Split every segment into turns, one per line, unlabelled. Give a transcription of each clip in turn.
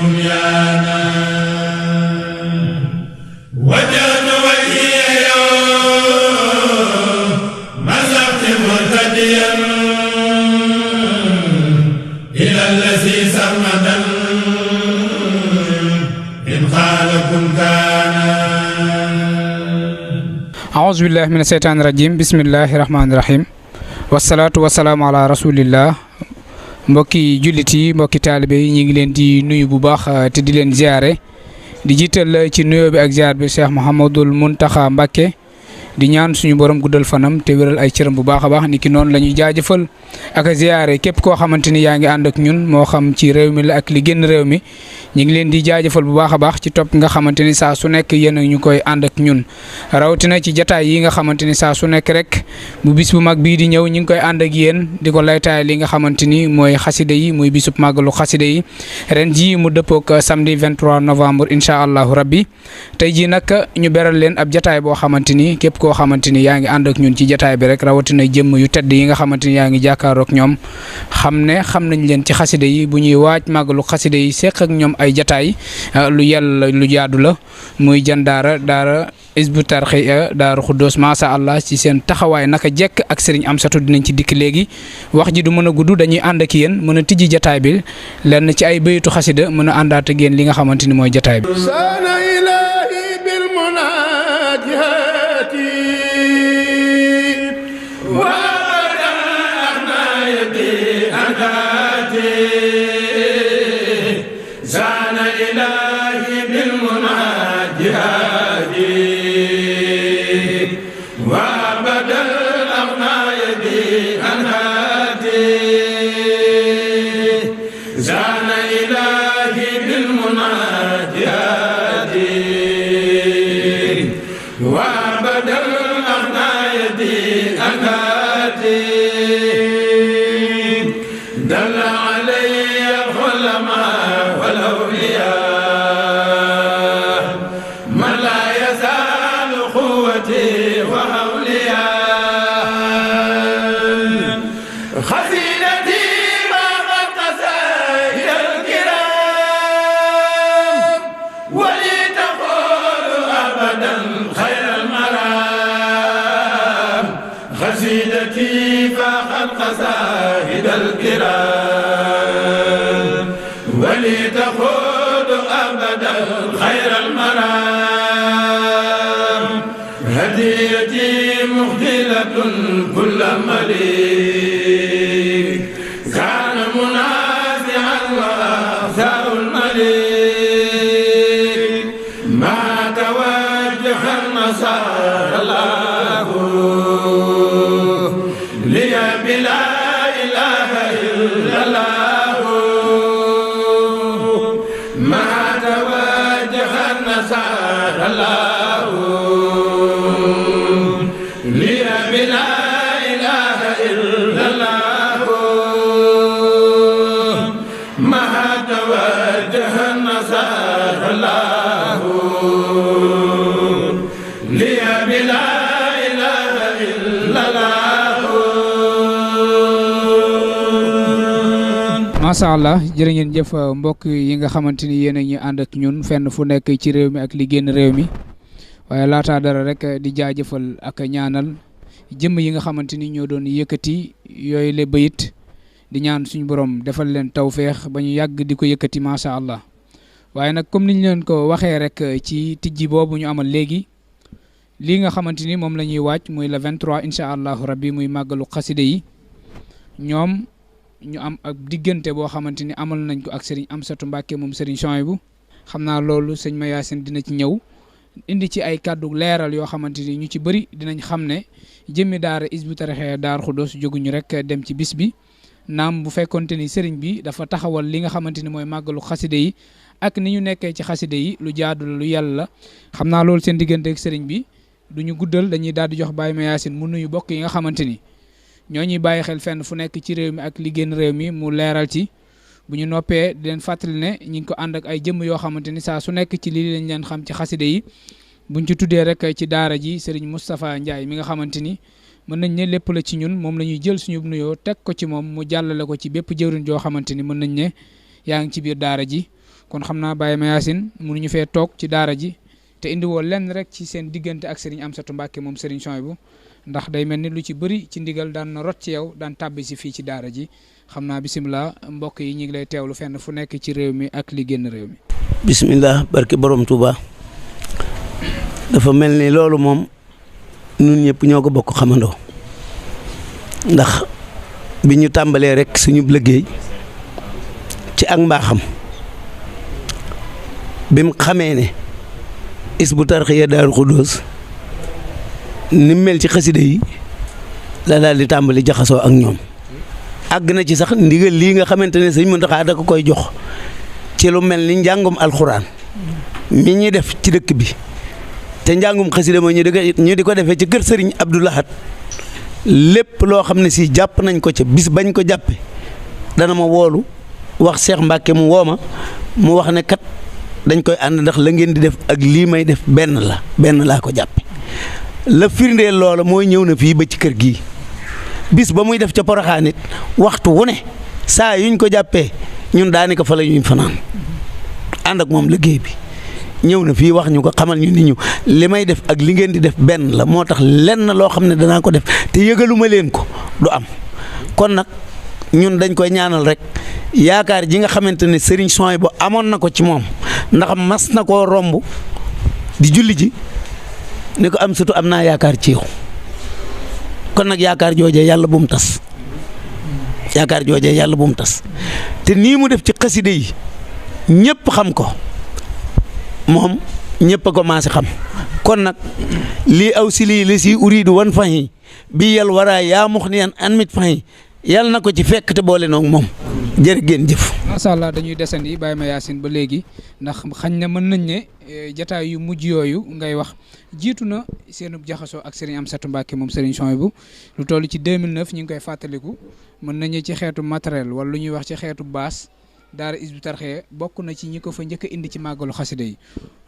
بنيانا وجهت وجهي مسحت مرتديا إلى الذي سرمدا إن قال كن كان
أعوذ بالله من الشيطان الرجيم بسم الله الرحمن الرحيم والصلاة والسلام على رسول الله mbokki jullit yi mbokki taalibe yi ñu ngi leen di nuyu bu baax te di leen ziare di jiital ci nuyoo bi ak ziar bi Cheikh Mouhamadul Mountakha Mbacké di ñaan suñu borom guddal fanam te wéral ay cëram bu baax a baax ni ki noonu la ñuy jaajëfal ak ziare képp koo xamante ni yaa ngi ànd ak ñun moo xam ci réew mi la ak li génn réew mi ñu ngi leen di jaajëfal bu baax a baax ci topp nga xamante ni saa su nekk yéen ñu koy ànd ak ñun rawatina ci jataay yi nga xamante ni saa su nekk rek bu bis bu mag bii di ñëw ñu ngi koy ànd ak yéen di ko laytaay li nga xamante ni mooy xasida yi muy bisub màggalu xasida yi ren jii mu dëppook samedi 23 novembre incha allahu rabbi tey jii nag ñu beral leen ab jataay boo xamante ni képp koo xamante ni yaa ngi ànd ak ñun ci jataay bi rek rawatina jëmm yu tedd yi nga xamante ni yaa ngi jàkkaarook ñoom xam nañ leen ci xasida yi bu ñuy waaj màggalu xasida yi seq ak ñoom ay jataay lu yàlla lu jaadu la muy jandaara daara Hizbut Tarqiyyah Daaru Xuddoos macha allah ci seen taxawaay naka jekk ak Serigne Amsatou dinañ ci dikk léegi wax ji du mën a gudd dañuy ànd ak yéen mën a tijji jataay bi lenn ci ay baytu xasida mën a àndaat ak yéen li nga xamante ni mooy jataay bi.
قصيدتي فقد قصائد الكرام ولتقود أبدا خير المرام هديتي مخجلة كل مليك كان منازعا وأخزاء المليك ما توجه النصارى الله لي بلا إله إلا الله ما توجه النصارى الله لي بلا إله إلا الله ما توجه النصارى الله لي بلا إله إلا الله
macha allah jërë ngeen jëf mbokk yi nga xamante ni yéen a ngi ànd ak ñun fenn fu nekk ci réew mi ak li génn réew mi waaye laataa dara rek di jaajëfal ak ñaanal jëmm yi nga xamante ni ñoo doon yëkkati yooyu le bayit di ñaan suñu borom defal leen tawféex ba ñu yàgg di ko yëkkati macha allah waaye nag comme niñ leen ko waxee rek ci tijji boobu ñu amal léegi lii nga xamante ni moom la ñuy waaj muy le 23 incha allahu rabbi muy màggalu xaside yi ñoom ñu am ak diggante boo xamante ni amal nañ ko ak Serigne Amsatou Mbacké moom Serigne Souhaïbou xam naa loolu sëñ Mayacine dina ci ñëw indi ci ay kàddu leeral yoo xamante ni ñu ci bëri dinañ xam ne jëmmi daara Hizbut Tarqiyyah Daaru Xuddoos jóguñu rek dem ci bis bi naam bu fekkonte ni Serigne bi dafa taxawal li nga xamante ni mooy màggalu xaside yi ak ni ñu nekkee ci xaside yi lu jaadu la lu yàlla la xam naa loolu seen diggante ak Serigne bi du ñu guddal dañuy daal di jox Baye Mayacine mu nuyu bokk yi nga xamante ni ñoo ñuy bàyyi xel fenn fu nekk ci réew mi ak li génn réew mi mu leeral ci bu ñu noppee di leen fàttali ne ñu ngi ko ànd ak ay jëmm yoo xamante ni saa su nekk ci lii lañ leen xam ci xaside yi buñ ci tuddee rek ci daara ji Serigne Moustapha Ndiaye mi nga xamante ni mën nañ ne lépp la ci ñun moom la ñuy jël suñu nuyoo teg ko ci moom mu jàllale ko ci bépp jëwriñ joo xamante ni mën nañ ne yaa ngi ci biir daara ji kon xam naa Baye Mayacine mënuñu fee toog ci daara ji te indiwoo lenn rek ci seen diggante ak Serigne Amsatou Mbacke moom Serigne Souhaïbou ndax day mel ni lu ci bëri ci ndigal daan na rot ci yow daan tàbbi si fii ci daara ji xam naa bisimilah mbokk yi ñu ngi lay teewlu fenn fu nekk ci réew mi ak li génn réew mi.
bisimilah barke borom Touba dafa mel ni loolu moom ñun ñëpp ñoo ko bokk xamandoo ndax bi ñu tàmbalee rek suñu liggéey ci ak mbaaxam bi mu xamee ne Hizbut Tarqiyyah Daaru Xudoos ni mel ci xasida yi la daal di tàmbali jaxasoo ak ñoom àgg na ci sax ndigal lii nga xamante ne Sëñ Muntaxa da ko koy jox ci lu mel ni njàngum alxuraan mi ñuy def ci dëkk bi te njàngum xasida ma ñu di ko defee ci kër Sëriñ Abdou Lahad lépp loo xam ne si jàpp nañ ko ca bis bañ ko jàppe dana ma woolu wax Cheikh Mbacke mu woo ma mu wax ne kat dañ koy ànd ndax la ngeen di def ak lii may def benn laa ko jàppe la firndeel loola mooy ñëw na fii ba ci kër gii bis ba muy def ca Poroxaan it waxtu wu ne saa yuñ ko jàppee ñun daanaka fa la ñuy fanaan ànd ak moom liggéey bi ñëw na fii wax ñu ko xamal ñu ni ñu li may def ak li ngeen di def benn la moo tax lenn loo xam ne danaa ko def te yëgaluma leen ko du am kon nag ñun dañ koy ñaanal rek yaakaar ji nga xamante ne Serigne Souhaïbou amoon na ko ci moom ndax mas na koo romb di julli ji ni ko Amsatou am naa yaakaar ci yow kon nag yaakaar joojee yàlla bu mu tas yaakaar joojee yàlla bu mu tas te nii mu def ci xaside yi ñëpp xam ko moom ñëpp a ko maase xam kon nag lii aw si lii la si uriidu wan fahi bi yal waraa yaa mux ni yan an mit fahi yàlla na ko ci fekk te boole noog moom jërë ngeen jëf.
macha allah dañuy desandi Baye Mayacine ba léegi ndax xañ na mën nañ ne jataay yu mujj yooyu ngay wax jiitu na seenub jaxasoo ak Serigne Amsatou Mbacke moom Serigne Souhaïbou lu toll ci 2009 ñu ngi koy fàttaliku mën nañu ci xeetu matériel wala lu ñuy wax ci xeetu baas daara Hizbut Tarqiyyah bokk na ci ñi ko fa njëkk a indi ci màggalu xasida yi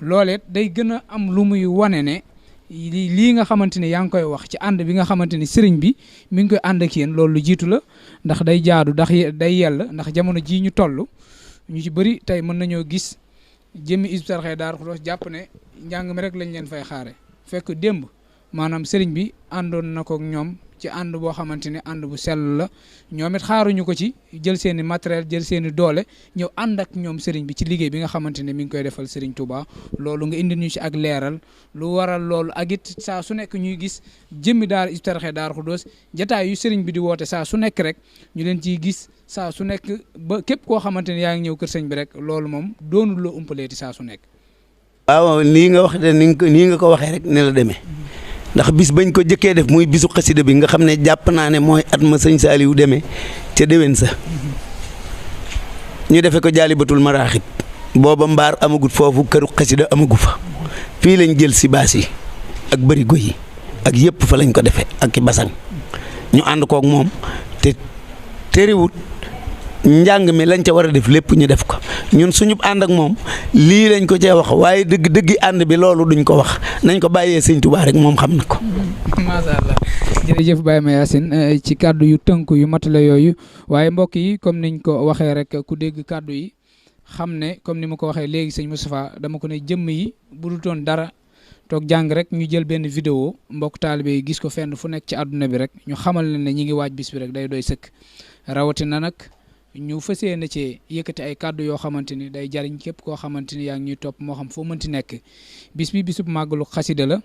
looleet day gën a am lu muy wane ne lii nga xamante ne yaa ngi koy wax ci ànd bi nga xamante ni sëriñ bi mi ngi koy ànd ak yéen loolu lu jiitu la ndax day jaadu ndax day yell ndax jamono jii ñu toll ñu ci bëri tey mën nañoo gis jëmmi Hizbut Tarqiyyah Daaru Xudoos jàpp ne njàng mi rek lañ leen fay xaare fekk démb maanaam sëriñ bi àndoon na ko ak ñoom ci ànd boo xamante ne ànd bu sell la ñoom it xaaruñu ko ci jël seen i matériel jël seen i doole ñëw ànd ak ñoom sëriñ bi ci liggéey bi nga xamante ne mi ngi koy defal sëriñ Touba loolu nga indi ñu ci ak leeral lu waral loolu ak it saa su nekk ñuy gis jëmmi daara Hizbut Tarqiyyah Daaru Xudoos jataay yu sëriñ bi di woote saa su nekk rek ñu leen ciy gis saa su nekk ba képp koo xamante ne yaa ngi ñëw kër sëñ bi rek loolu moom doonul loo umpaleeti saa su nekk.
waaw nii nga wax de nii nga ko waxee rek ne la demee. ndax bis bañ ko jëkkee def muy bisu xasida bi nga xam ne jàpp naa ne mooy at ma sëñ Saliou demee ca déwén sa ñu defe ko Jaalibatul Maraaxib booba mbaar amagut foofu këru xasida amagu fa fii lañ jël si baas yi ak bërigo yi ak yëpp fa lañ ko defee ak ki basang ñu ànd kook moom te terewut njàng mi lañ ca war a def lépp ñu def ko ñun suñu ànd ak moom lii lañ ko cee wax waaye dëgg ànd bi loolu duñ ko wax nañ ko bàyyee sëñ Tuubaa rek moom xam na ko.
macha allah jërëjëf Baye Mayacine ci kàddu yu tënk yu matale yooyu waaye mbokk yi comme niñ ko waxee rek ku dégg kàddu yi xam ne comme ni ma ko waxee léegi sëñ Moustapha dama ko ne jëmm yi bu dul toon dara toog jàng rek ñu jël benn vidéo mbokk taalibe yi gis ko fenn fu nekk ci àdduna bi rek ñu xamal leen ne ñi ngi waaj bis bi rek day doy sëkk rawatina nag. ñu fas yéene ci yëkkati ay kàddu yoo xamante ni day jariñ képp koo xamante ni yaa ngi ñuy topp moo xam foo mënti nekk bis bi bisub màggalu xasida la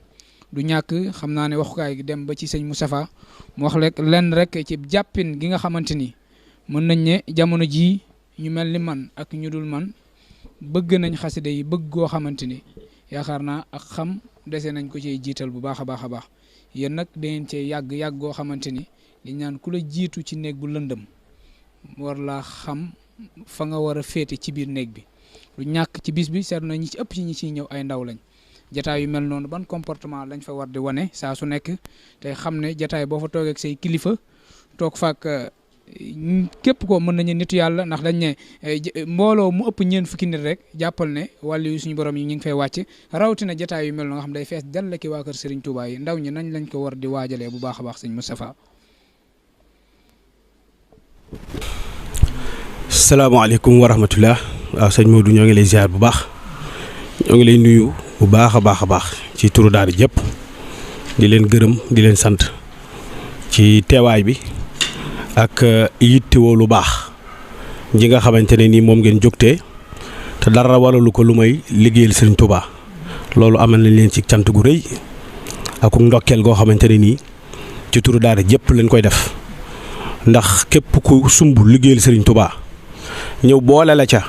du ñàkk xam naa ne waxukaay gi dem ba ci sëñ Moustapha mu wax rek lenn rek ci jàppin gi nga xamante ni mën nañ ne jamono jii ñu mel ni man ak ñu dul man bëgg nañ xasida yi bëgg goo xamante ni yaakaar naa ak xam dese nañ ko ciy jiital bu baax a baax a baax yéen nag dangeen cee yàgg goo xamante ni li ñaan ku la jiitu ci néeg bu lëndëm war laa xam fa nga war a féete ci biir néeg bi lu ñàkk ci bis bi seetlu na ñi ci ëpp ci ñi ciy ñëw ay ndaw lañ jataay yu mel noonu ban comportement lañ fa war di wane saa su nekk te xam ne jataay boo fa toogee ak say kilifa toog faak képp ko mën nañu nitu yàlla ndax dañ ne mbooloo mu ëpp ñeen fukki nit rek jàppal ne wàllu yu suñu borom yi ñu ngi fay wàcc rawatina jataay yu mel noonu nga xam day fees dell ki waa kër Serigne Touba yi ndaw ñi nañ lañ ko war di waajalee bu baax a baax sëñ Moustapha.
salaamaaleykum wa rahmatullah waaw sëñ Modou ñoo ngi lay ziar bu baax ñoo ngi lay nuyu bu baax a baax ci turu daara jëpp di leen gërëm di leen sant ci teewaay bi ak yittewoo lu baax ji nga xamante ne nii moom ngeen jógtee te dara waralu ko lu may liggéeyal Sëriñ Touba loolu amal nañ leen ci cant gu rëy ak ndokkeel goo xamante ne nii ci turu daara jëpp lañ koy def ndax képp ku sumb liggéeyal Sëriñ Touba ñëw boole la ca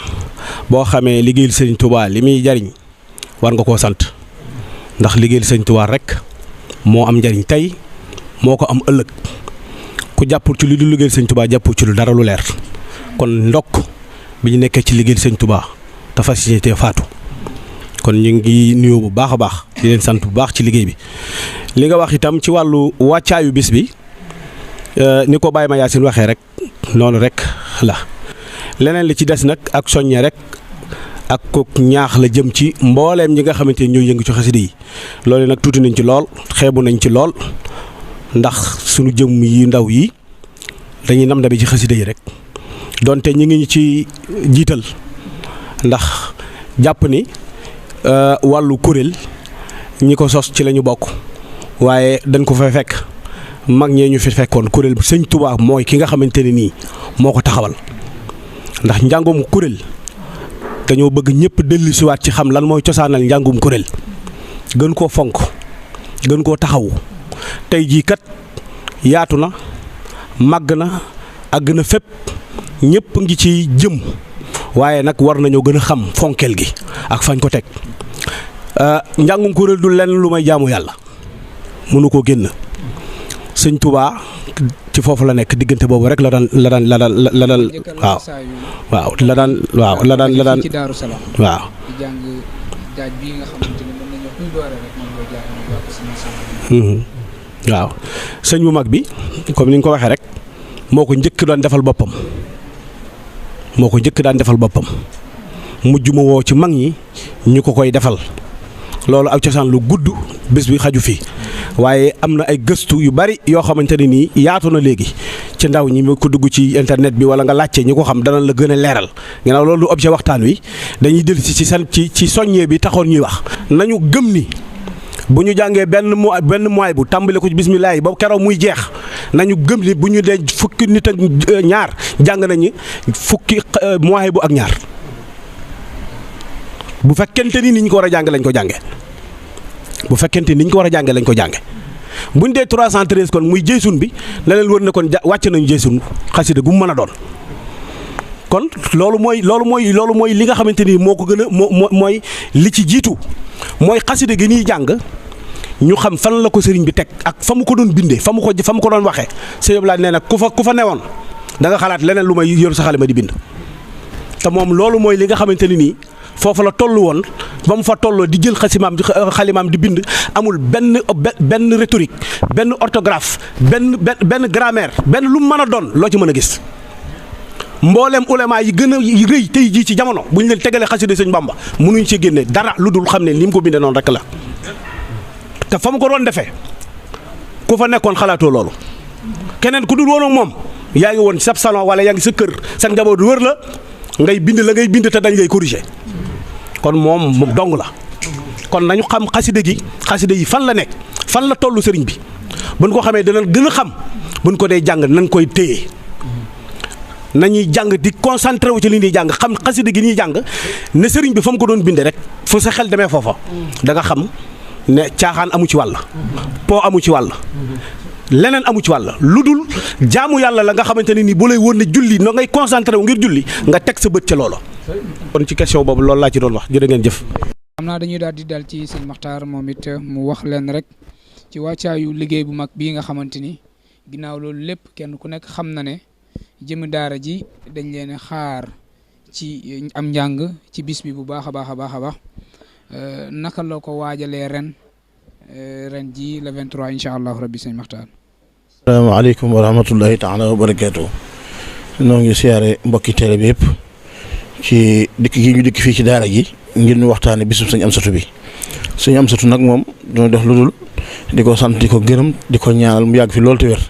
boo xamee liggéeyal Sëriñ Touba li muy jariñ war nga koo sant ndax liggéeyal Sëriñ Touba rek moo am njariñ tey moo ko am ëllëg ku jàppul ci li du liggéeyal Sëriñ Touba jàppul ci lu dara lu leer kon ndokk bi ñu nekkee ci liggéeyal Sëriñ Touba dafa si te faatu kon ñu ngi nuyoo bu baax a baax di leen sant bu baax ci liggéey bi li nga wax itam ci wàllu wàccaayu bis bi ni ko Baye Mayacine waxee rek noonu rek la leneen li ci des nag ak soññe rek ak ko ñaax la jëm ci mbooleem ñi nga xamante ni ñooy yëngu ci xasida yi loolu nag tuuti nañ ci lool xeebu nañ ci lool ndax sunu jëm yi ndaw yi dañuy nam dabi ci xasida yi rek donte ñi ngi ci jiital ndax jàpp ni wàllu kuréel ñi ko sos ci la ñu bokk waaye dañ ko fa fekk mag ñee ñu fi fekkoon kuréel Sëñ Tuubaa mooy ki nga xamante ne nii moo ko taxawal ndax njàngum kuréel dañoo bëgg ñëpp dellusiwaat ci xam lan mooy cosaanal njàngum kuréel gën koo fonk gën koo taxawu tey jii kat yaatu na màgg na àgg na fépp ñëpp ngi ci jëm waaye nag war nañoo gën a xam fonkeel gi ak fañ ko teg njàngum kuréel du lenn lu may jaamu yàlla mënu koo génn Sëñ Tuubaa ci foofu la nekk diggante boobu rek la daan waaw la daan
ci Daaru Salaam
waaw
di jàng jaaj bi nga xamante ne mën nañu kuy doore rek moom lay jàng
waaw sëñ bu mag bi comme ni nga ko waxee rek moo ko njëkk daan defal boppam mujj ma woo ci mag ñi ñu ko koy defal loolu ak cosaan lu gudd bés bi xaju fi waaye am na ay gëstu yu bari yoo xamante ne nii yaatu na léegi ci ndaw ñi ko dugg ci internet bi wala nga laajte ñi ko xam dana la gën a leeral ginnaaw loolu du objet waxtaan wi dañuy dellu ci soññee bi taxoon ñuy wax nañu gëm ni bu ñu jàngee benn mois bu tàmbale ko ci bismillah ba keroog muy jeex nañu gëm ni bu ñu dee fukki nit ak ñaar jàng nañu fukki mois bu ak ñaar bu fekkente ni ñu ko war a jànge lañ ko jànge bu fekkente ni ñu ko war a jànge lañ ko jànge buñ dee 313 kon muy jeysun bi la leen wër ne kon wàcc nañu jeysun xasida gu mu mën a doon kon loolu mooy li nga xamante ni moo ko gën a mooy li ci jiitu mooy xasida gi ñuy jàng ñu xam fan la ko sëriñ bi teg ak fa mu ko doon bindee fa mu ko doon waxee sëñ Abdoulaye nee na ku fa newoon da nga xalaat leneen lu may yor sa xalima di bind te moom loolu mooy li nga xamante ni nii foofu la toll woon ba mu fa tolloo di jël xalimaam di bind amul benn rhétorique benn orthographe benn grammaire benn lu mu mën a doon loo ci mën a gis mboolem ulama yi gën a rëy tey jii ci jamono bu ñu leen tegalee xasida Sëñ Bamba mënuñ ci génne dara lu dul xam ne ni mu ko bindee noonu rek la te fa mu ko doon defee ku fa nekkoon xalaatoo loolu keneen ku dul woon ak moom yaa ngi woon sab salon wala yaa ngi sa kër sa njaboot wër la ngay bind la ngay bind te dañ lay corriger kon moom dong la kon nañu xam xasida yi fan la nekk fan la tollu sëriñ bi buñ ko xamee dana gën a xam buñ ko dee jàng nañ koy téye nañuy jàng di concentré wu ci li ñuy jàng xam xasida gi ñuy jàng ne sëriñ bi fa mu ko doon bindee rek fu sa xel demee foofa da nga xam ne caaxaan amu ci wàll po amu ci wàll leneen amu ci wàll lu dul jaamu yàlla la nga xamante ne ni bu lay wóor ne julli no ngay concentré wu ngir julli nga teg sa bët ca loola. kon ci question boobu loolu laa ci doon wax jërë ngeen jëf.
xam naa dañuy daal di dal ci sëñ Maxtaar moom it mu wax leen rek ci wàccaayu liggéey bu mag bii nga xamante ni ginnaaw loolu lépp kenn ku nekk xam na ne jëmi daara ji dañ leen xaar ci am njàng ci bis bi bu baax a baax a baax naka la ko waajalee ren ji le 23 incha allahu rabbi sëñ Maxtaar.
asalaamaaleykum wa rahmatullahi taala wa barakaatu. noo ngi siyaare mbokki télé bi yëpp ci dikk gi ñu dikk fii ci daara ji ngir ñu waxtaane bisub sëñ Amsatu bi sëñ Amsatu nag moom doo def lu dul di ko sant di ko gërëm di ko ñaanal mu yàgg fi loolu te wér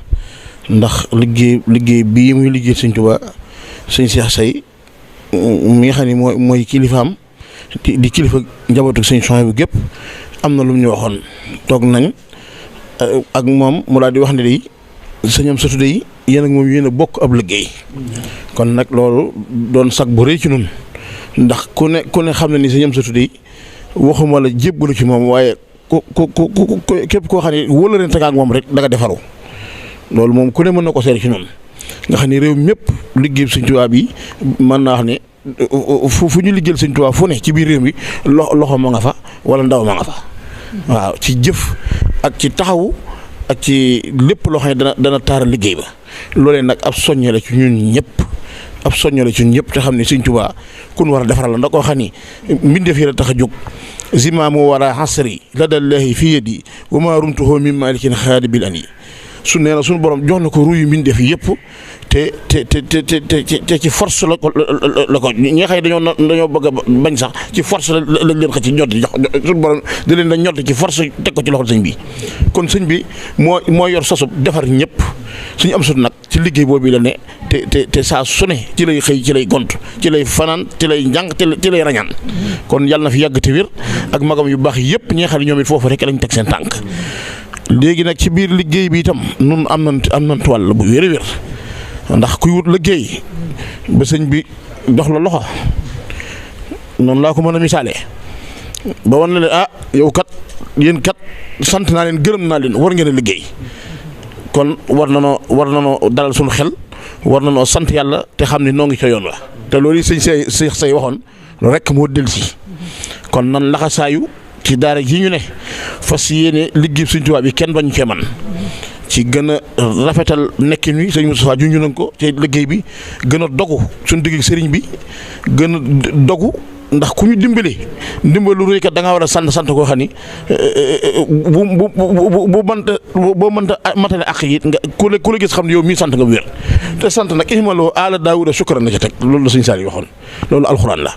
ndax liggéey bii muy liggéey sëñ Tuubaa sëñ Seex Say mi nga xam ne mooy kilifaam di kilifa njabootu sëñ Souhaïbou gépp am na lu mu ñu waxoon toog nañ ak moom mu daal di wax ne day sëñ Amsatou day yéen ak moom yéen a bokk ab liggéey kon nag loolu doon sag bu rëy ci nun ndax ku ne xam ne ni sëñ Amsatou day waxuma la jébbalu ci moom waaye ku képp koo xam ne wóola ren ak moom rek da nga defaru loolu moom ku ne mën na ko seere ci noonu nga xam ne réew mépp liggéey sëñ Tuubaa bi mën naa wax ne fu ñu liggéeyal sëñ Tuubaa fu ne ci biir réew mi loxo ma nga fa wala ndaw ma nga fa waaw ci jëf ak ci taxawu ak ci lépp loo xam ne dana taaral liggéey ba loolee nag ab soññe la ci ñun ñëpp te xam ne sëñ Tuubaa kun war a defaral la ndax koo xam ni mbindeef yi la tax a jóg zimaamu wara xasri ladallahi fi yadi wa ma rumtuhu min malikin xaadibil an yi su nee na suñu borom jox na ko ruyu mbindeef yëpp te ci force la ko ñi nga xam ne dañoo bëgg a bañ sax ci force lañ leen ci ñodd jox suñu borom da leen da ñodd ci force teg ko ci loxol sëñ bi kon sëñ bi moo yor sosub defar ñëpp suñu am sut nag ci liggéey boobu la ne te saa su ne ci lay xëy ci lay gont ci lay fanaan ci lay njàng ci lay rañaan kon yàlla na fi yàgg te wér ak magam yu baax yëpp ñi nga xam ne ñoom it foofu rek lañ teg seen tànk léegi nag ci biir liggéey bi itam nun am nañ wàll bu wér a wér ndax kuy wut liggéey ba sëñ bi dox la loxo noonu laa ko mën a misaale ba wan na leen yow kat yéen kat sant naa leen gërëm naa leen war ngeen a liggéey kon war na noo dalal suñu xel war na noo sant yàlla te xam ne noo ngi ca yoon wa te loolu sëñ say waxoon rek moo dellusi kon nan laxasaayu ci daara ji ñu ne fas yéene liggéey sëñ Tuubaa bi kenn bañ cee man ci gën a rafetal nekkin wi sëñ Moustapha junj nañ ko ci liggéey bi gën a dogu suñu digg sëriñ bi gën a dogu ndax ku ñu ndimbalu rëy kat da ngaa war a sant koo xam ni boo mënta matale ak yi nga ku la gis xam ne yow mii sant nga bu wér te sant nag ihmaloo ala daawuda shukran na ca teg loolu la sëñ Saaliw waxoon loolu alxuraan la.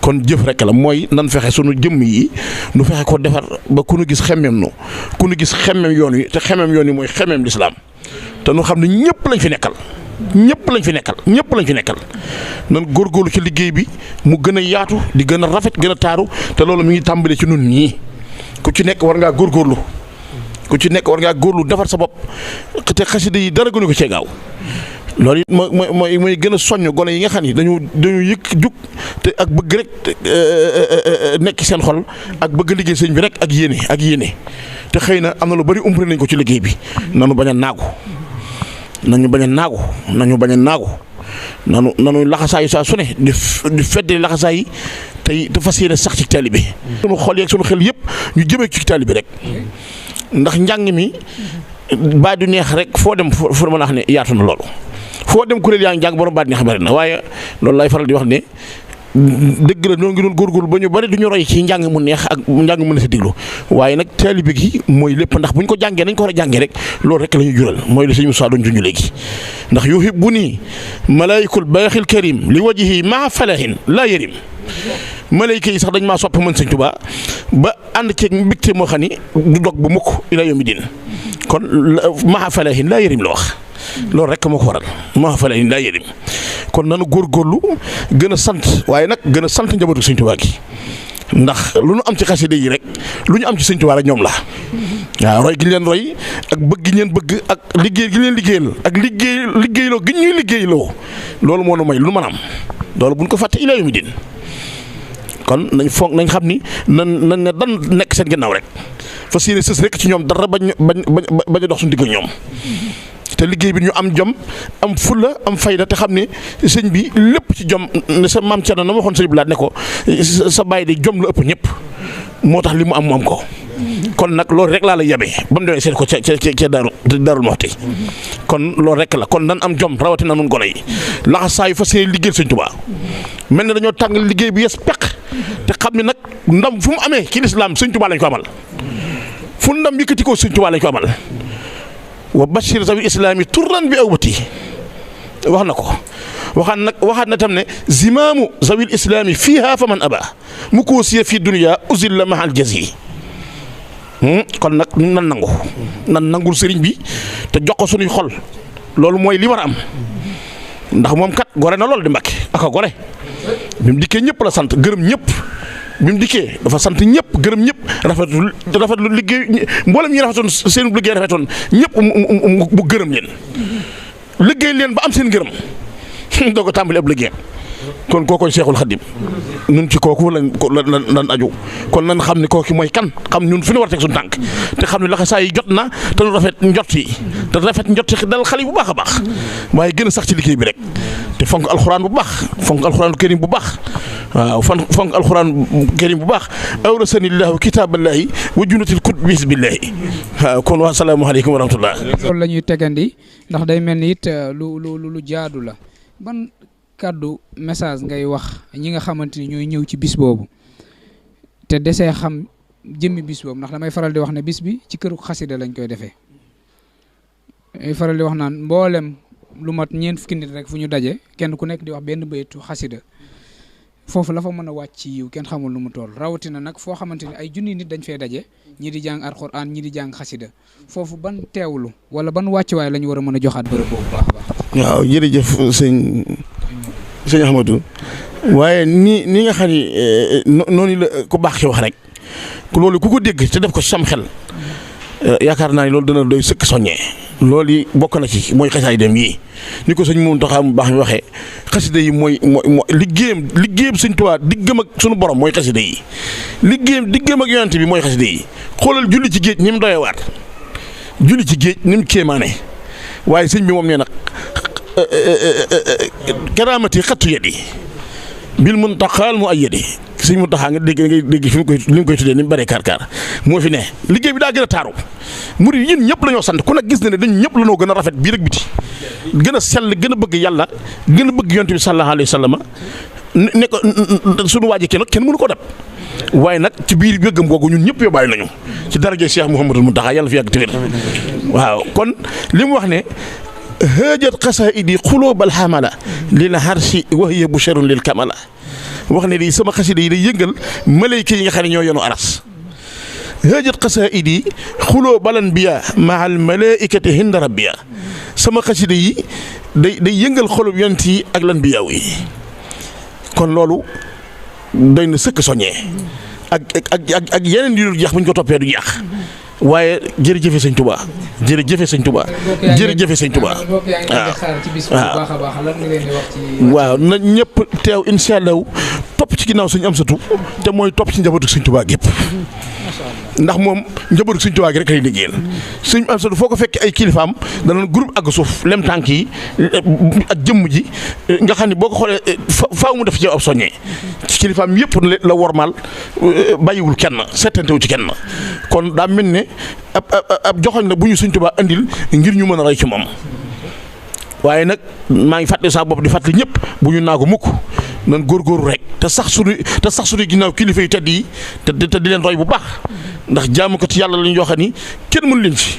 kon jëf rek la mooy nan fexe sunu jëmm yi nu fexe ko defar ba ku nu gis xemmem nu ku nu gis xemmem yoon wi te xemmem yoon wi mooy xemmem lislaam te nu xam ne ñëpp lañ fi nekkal nan góorgóorlu ci liggéey bi mu gën a yaatu di gën a rafet gën a taaru te loolu mi ngi tàmbale ci nun ñii ku ci nekk war ngaa góorgóorlu defar sa bopp te xasida yi dara gënu ko cee gaaw loolu it mooy gën a soññ gone yi nga xam ni dañu yëkk jug te ak bëgg rek nekk seen xol ak bëgg liggéey sëñ bi rek ak yéene te xëy na am na lu bari umpale nañ ko ci liggéey bi nanu bañ a naagu nanu laxasaayu saa su ne di feddali laxasaay yi te fas yéene sax ci taalibe sunu xol yeeg sunu xel yëpp ñu jëmee ci taalibe rek ndax njàng mi baat du neex rek foo dem fu mën a wax ne yaatu na loolu foo dem kuréel yaa ngi jàng borom baat neex bari na waaye loolu lay faral di wax ne dëgg la ñoo ngi doon góorgóorlu ba ñu bari du ñu roy ci njàng mu neex ak njàng mu neex a diglu waaye nag taalibe gi mooy lépp ndax bu ñu ko jàngee nañ ko war a jàngee rek loolu rek la ñu jural mooy li sëñ Moussa doon junj léegi ndax yuhibbuni malaayikul baaxil karim li wajhi maa falahin laa yarim malayka yi sax dañ maa sopp mën sëñ Tuubaa ba ànd ceeg mbégte moo xam ni du dog bu mukk ila yawmi din kon maa falahin laa yarim la wax loolu rek moo ko waral maa falahin laa yarim kon nanu góorgóorlu gën a sant waaye nag gën a sant njabootu sëñ Tuubaa gi ndax lu ñu am ci xasida yi rek lu ñu am ci sëñ Tuubaa rek ñoom la waaw roy gi ñu leen roy ak bëgg gi ñu leen bëgg ak liggéey gi ñu leen liggéeyal ak liggéeyloo gi ñuy liggéeyloo loolu moo nu may lu mën a am loolu buñ ko fàtte ila yawmi din kon nañ xam ni nan ne dan nekk seen ginnaaw rek fas yéene sës rek ci ñoom dara bañ a dox suñu digg ñoom te liggéey bi ñu am jom am fulla am fayda te xam ne sëñ bi lépp ci jom ne sa maam Thierno na ma waxoon sëñ bi laa ne ko sa bàyyi de jom la ëpp ñëpp moo tax li mu am ko kon nag loolu rek laa la yabee ba mu demee seet ko ca Daarul Muxti kon loolu rek la kon nan am jom rawatina nun gone yi laxa saa yu fas yéene liggéeyal sëñ Tuubaa mel ne dañoo tàng liggéey bi yes peq te xam ne nag ndam fu mu amee ci lislaam sëñ Tuubaa lañ ko amal fu ndam yëkkati ko sëñ Tuubaa lañ ko amal wa bashir zawil islaami turran bi awbati wax na ko waxaat na tam ne zimaamu zawil islaami fiiha fa man aba mu ko siya fii dunya uzilla mahal jazi kon nag nan nangul sëriñ bi te jox ko suñuy xol loolu mooy li war a am ndax moom kat gore na lool di Mbàkke aka gore bi mu dikkee ñëpp la sant gërëm ñëpp bi mu dikkee dafa sant ñëpp gërëm ñëpp rafetlu liggéey mboolem ñi rafetoon seen liggéey rafetoon ñëpp mu gërëm leen liggéey leen ba am seen gërëm doo ko tàmbali ab liggéey kon kooku Seexul Xadim ñun ci kooku lan aju kon nan xam ne kooku mooy kan xam ñun fi ñu war a teg suñu tànk te xam ne laxasaay yi jot na te lu rafet njot yi te rafet njot yi dal xale yi bu baax a baax waaye gën a sax ci liggéey bi rek te fonk alxuraan bu baax fonk alxuraan karim bu baax waaw fonk alxuraan karim bu baax awrasanillahu kitaaballahi wa junnatil kut bisbillahi waaw kon wa salaamu aleykum wa rahmatullah
loolu la ñuy tegandi ndax day mel ni it lu jaadu la ban kàddu message ngay wax ñi nga xamante ni ñooy ñëw ci bis boobu te desee xam jëmmi bis boobu ndax damay faral di wax ne bis bi ci këru xasida lañ koy defee damay faral di wax naan mboolem lu mat ñeent fukki nit rek fu ñu daje kenn ku nekk di wax benn baytu xasida foofu la fa mën a wàcc ci yiw kenn xamul lu mu toll rawatina nag foo xamante ni ay junni nit dañ fee daje ñi di jàng alxuraan ñi di jàng xasida foofu ban teewlu wala ban wàccuwaay la ñu war a mën a joxaat bërëb boobu baax a baax.
waaw jërëjëf sëñ Ahmadou waaye ni nga xam ni noonu la ku baax ki wax rek loolu ku ko dégg te def ko sam xel yaakaar naa ni loolu dana doy sëkk soññee loolu yi bokk na ci mooy xasaay dem yii ni ko sëñ Muntaxa mu baax mi waxee xasida yi mooy liggéeyam sëñ Tuubaa diggam ak sunu borom mooy xasida yi diggam ak yonent bi mooy xasida yi xoolal julli ci géej ni mu doyee waat julli ci géej ni mu kéemaane waaye sëñ bi moom nee nag karaamati xattu yadi bil muntaxaal mu ay yadi sëñ Muntaxa nga dégg fi mu koy tuddee ni mu bëree kaar moo fi ne liggéey bi daa gën a taaru murid yi ñun ñëpp la ñoo sant ku nekk gis na ne dañu ñëpp la ñoo gën a rafet bii rek biti gën a sell gën a bëgg yàlla gën a bëgg yonent bi sallallahu alayhi wa sallam ne ko sunu waaji kenn mënu ko dab waaye nag ci biir bëggam googu ñun ñëpp yóbbaale nañu ci daraja Cheikh Mouhamadul Muntaxa yàlla fi yàgg te wér waaw kon li mu wax ne hëjat xasaidi xulóobal xamala lil harsi wa hiya busharun lil kamala wax ne di sama xasida yi day yëngal malayka yi nga xam ne ñoo yonu aras hëjat xasaidi xulóobal anbiya mahal malaikati hinda rabbiya sama xasida yi day yëngal xolub yonent yi ak lanbiyaaw yi kon loolu doy na sëkk soññee ak yeneen yu dul jeex bu ñu ko toppee du jeex waaye jërëjëfe sëñ Touba jërëjëfe sëñ Touba jërëjëfe sëñ Touba waaw na ñëpp teew incha allah topp ci ginnaaw sëñ Amsatu te mooy topp ci njabootu sëñ Touba gépp ndax moom njabootu sëñ Touba gi rek lay liggéeyal sëñ Amsatu foo ko fekkee ay kilifaam danañ groupe ak suuf lem tànk yi ak jëmm ji nga xam ne boo ko xoolee faaw mu def ci ab soññee ci kilifaam yëpp la wormaal bàyyiwul kenn settantewu ci kenn kon daa mel ne ab joxoñ la bu ñu sëñ Touba andil ngir ñu mën a roy ci moom waaye nag maa ngi fàttali saa bopp di fàttali ñëpp bu ñu naagu mukk nan góorgóorlu rek te sax suñu ginnaaw kilifa yu tedd yi te di leen roy bu baax ndax jaamu ko ci yàlla la ñu joxe ni kenn mënu leen ci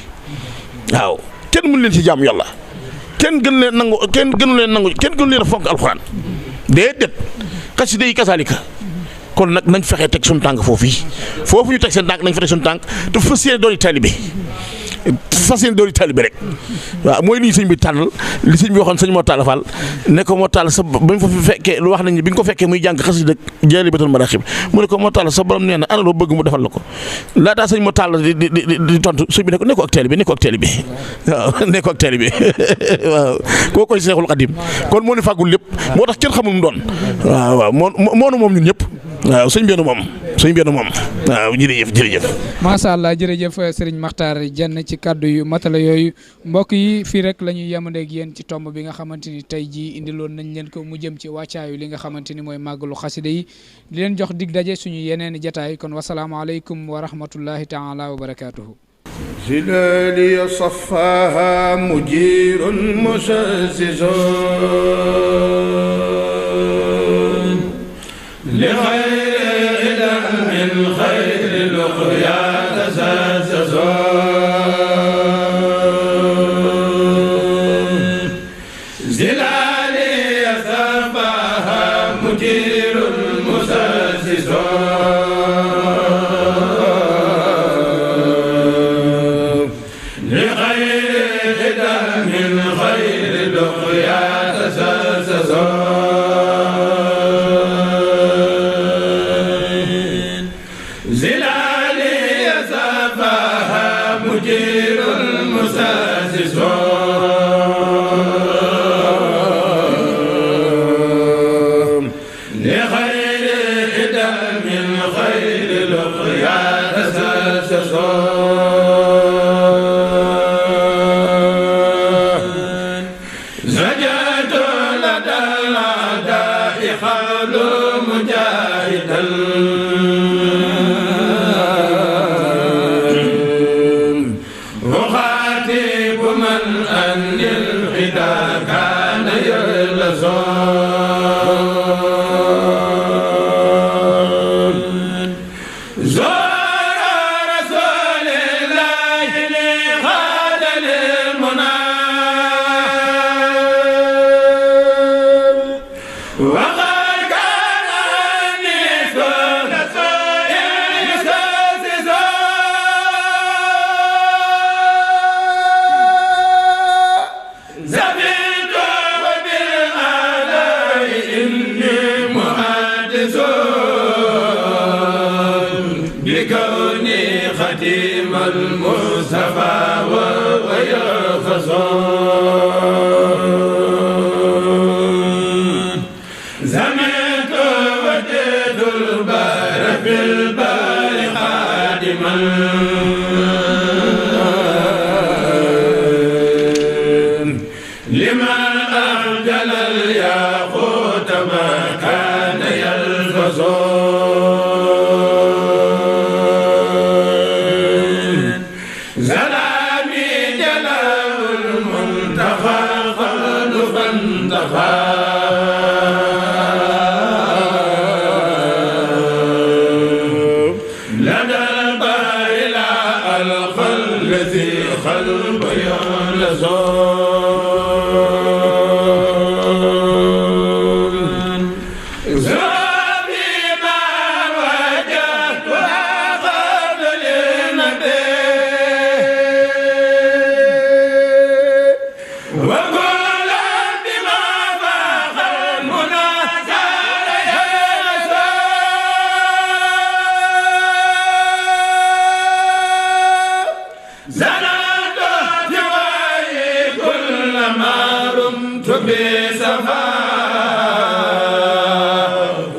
waaw kenn mënu leen ci jaamu yàlla kenn gënu leen a fonk alxuraan déedéet xasida yi kasaalika kon nag nañ fexee teg suñu tànk foofu ñu teg seen tànk nañ fa teg suñu tànk te fas yéene doon taalibe rek waaw mooy li ñu sëñ bi tànnal li sëñ bi waxoon sëñ Mor Talla Fall ne ko Mor Talla sa ba mu fa fekkee lu wax nañ bi nga ko fekkee muy jàng xasida Jaalibatul Maraaxib mu ne ko Mor Talla sa borom nee na ana loo bëgg mu defal la ko laataa sëñ Mor Talla di tontu sëñ bi ne ko ak taalibe waaw ne ko ak taalibe waaw koo koy Seexul Xadim kon moo ni fàggul lépp moo tax kenn xamul mu doon waaw moonu moom ñun ñëpp waaw sëñ benn moom waaw jërëjëf
macha allah jërëjëf Serigne Makhtar Diène ci kaddu yu matala yooyu mbokk yi fii rek la ñuy yemandeeg yéen ci tomb bi nga xamante ni tey jii indiloon nañ leen ko mu jëm ci wàccaayu li nga xamante ni mooy màggalu xasida yi di leen jox dig daje suñu yeneen jataay kon wasalaamaaleykum wa rahmatullahi taala wa barakaatuhu
زلالي صفاها مجير مسزز لغير إله من خير لقيا تزازز زلالي صفاها مجير مسزز من خير لقيا تزازز خير لقيا تسسس زجاجة لدى الأعداء حول مجاهدا أخاطب من أن الغدا كان يلزم زار رسول الله لخال للمنى وقد كان النسوة زبيت وبالآلاء إني محدث بكوني خديم المصطفى ويرخص زميت وجد البار في البار خادما لمن أرجل الياقوت ما كان يلفظ زلامي جلال المنتخى خلف انتخى لدى البار لا ألقى الذي خلف يلزم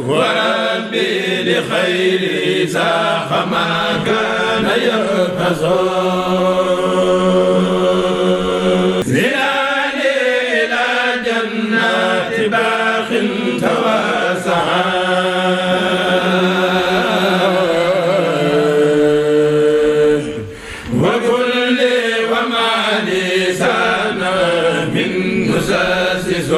وربي لخير ساق ما كان يرقص زلالي إلى جنات باخ تواسعا وكل وما لسانا من مساسس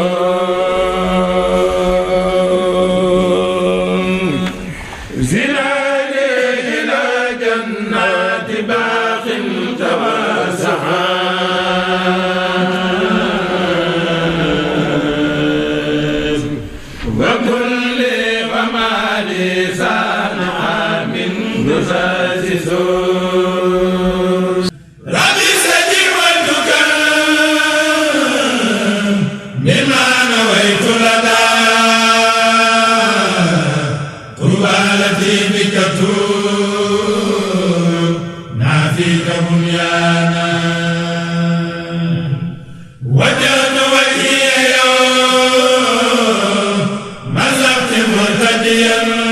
زلالي إلى جنات باخ تواسعا وكل وما لسانها من مساسس ربي سجودك بما نويت لدى قبالتي بك نافيك بنيانا وجهت وجهي يوم مزقت مرتديا